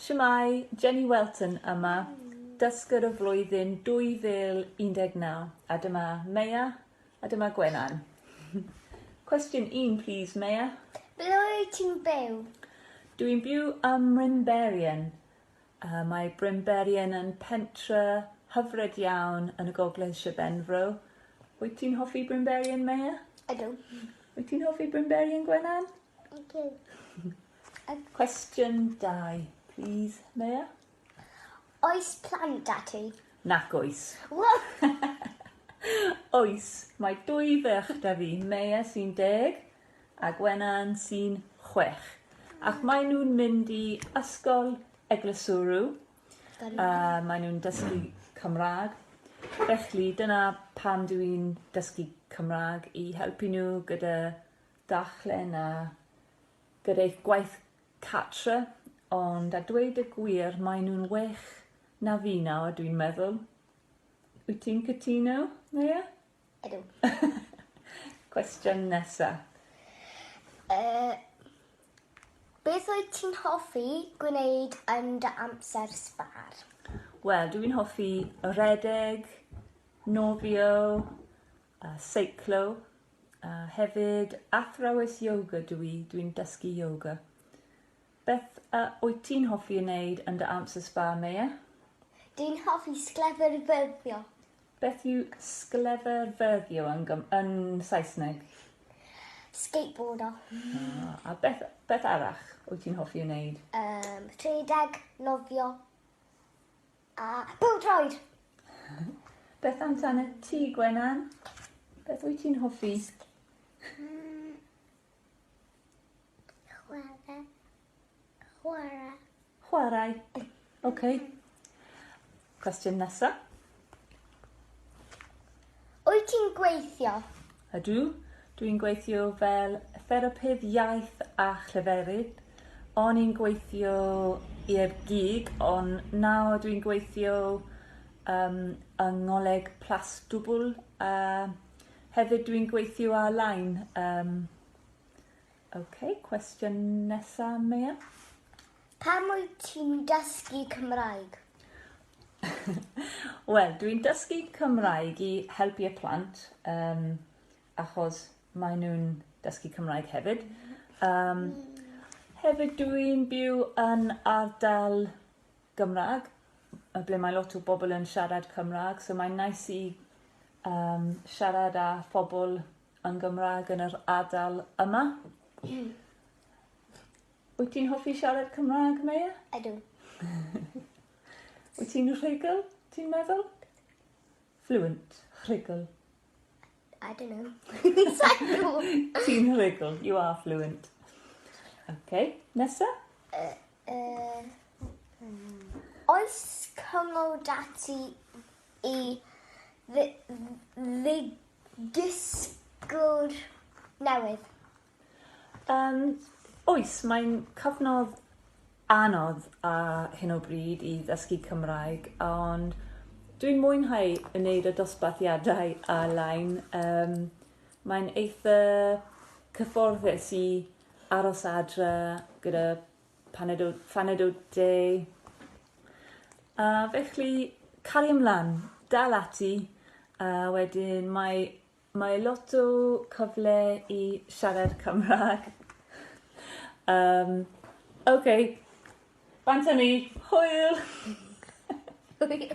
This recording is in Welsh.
Shwmae, Jenny Welton yma, dysgwr y flwyddyn 2019, a dyma Meia, a dyma Gwenan. Cwestiwn 1 plîs, Meia. Ble wyt ti'n byw? Dwi'n byw ym Mrynberien. Uh, mae Brynberien yn pentre hyfryd iawn yn y gogledd Sir Benfro. Wyt ti'n hoffi Brynberien, Meia? Ydw. Wyt ti'n hoffi Brynberien, Gwenan? Ydw. Cwestiwn 2, plîs, Meia. Oes plant 'da ti? Nac oes. Oes, mae dwy ferch 'da fi, Meia sy'n deg a Gwenan sy'n chwech. Ac maen nhw'n mynd i ysgol Eglwyswrw. A maen nhw'n dysgu Cymraeg. Felly dyna pam dw i'n dysgu Cymraeg, i helpu nhw gyda darllen a gyda eich gwaith cartre, ond a dweud y gwir maen nhw'n well na fi nawr dwi'n meddwl. Wyt ti'n cytuno, Leia? Ydw. Cwestiwn nesa. Uh, beth wyt ti'n hoffi gwneud yn dy amser sbâr? Wel, dwi'n hoffi rhedeg, nofio, a seiclo, A hefyd athrawes yoga dw i, dwi'n dysgu yoga. Beth uh, wyt ti'n hoffi ei wneud yn dy amser sbâr, Meia? Dwi'n hoffi sglefrfyrddio. Beth yw sglefrfyrddio yn, Gym yn Saesneg? Skateboardo. Ah, a beth, beth arall wyt ti'n hoffi ei wneud? Um, rhedeg, nofio, A pêl-droed! Beth amdanat ti, Gwenan? Beth wyt ti'n hoffi? Mm. Chwarae. Chwarae. Chwarae. Oce. Cwestiwn nesa. Wyt ti'n gweithio? Ydw. Dwi'n gweithio fel therapydd iaith a chleferydd. O'n i'n gweithio i'r gig ond nawr dwi'n gweithio um, yng Ngoleg Plas Dwbwl a hefyd dwi'n gweithio ar-lein. Um, OK, cwestiwn nesa, Mia? Pam wyt ti'n dysgu Cymraeg? Wel, dwi'n dysgu Cymraeg i helpu y plant, um, achos maen nhw'n dysgu Cymraeg hefyd. Um, hefyd dwi'n byw yn ardal Gymraeg, ble mae lot o bobl yn siarad Cymraeg, so mae'n nice i um, siarad â phobl yn Gymraeg yn yr ardal yma. Wyt ti'n hoffi siarad Cymraeg, Meia? Ydw. Wyt ti'n rhugl, ti'n meddwl? Fluent, rhugl. I don't know. Sai'n gwbo. Ti'n rhugl, you are fluent. Okay, nesa? Uh, uh, oes cyngor 'da ti i ddysgwr newydd? Yym, oes, mae'n cyfnod anodd ar hyn o bryd i ddysgu Cymraeg, ond dwi'n mwynhau wneud y dosbarthiadau ar-lein. Yym, mae'n eitha cyfforddus i aros adre gyda paned o phaned o de. A felly cario mlan, dal ati, a wedyn mae Mae lot o cyfle i siarad Cymraeg. Yym ok, bant â ni, hwyl! Hwyl.